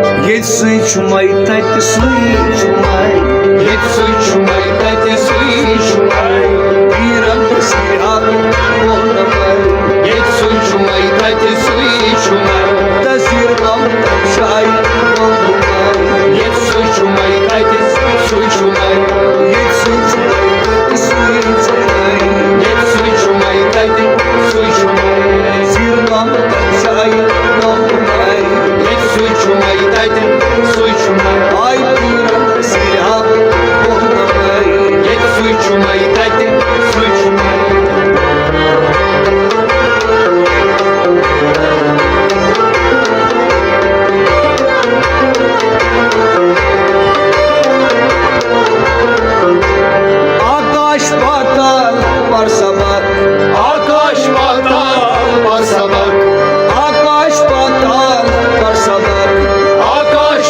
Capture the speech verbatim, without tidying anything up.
ییٚتہِ سُے چھُ مَے تَتہِ سُے چھُ مَے۔ ییٚتہِ سُے چھُ مَے تَتہِ سُے چھُ مَے۔ پیٖرَن تہٕ سِرہاکُن ووٚنمَے۔ ییٚتہِ سُے چھُ مَے تَتہِ سُے چھُ مَے۔ تَزیٖر محمد شاہی ووٚنمَے۔ ییٚتہِ سُے چھُ مَے تَتہِ سُے چھُ مَے۔ ییٚتہِ سُے چھُ مَے تَتہِ سُے چھُ مَے۔ ییٚتہِ سُے چھُ مَے تَتہِ سُے چھُ مَے۔ زیٖر محمد شاہی ووٚنمَے۔ ییٚتہِ سُے چھُ مَے تَتہِ سُے چھُ مَے۔ آے پیٖرَن تہٕ سِرہاکُن ووٚنمَے۔ ییٚتہِ سُے چھُ مَے تَتہِ سُے چھُ مَے۔ آکاش پاتال پر سبق۔ آکاش پاتال پر سبق۔ آکاش پاتال پر سبق۔ آکاش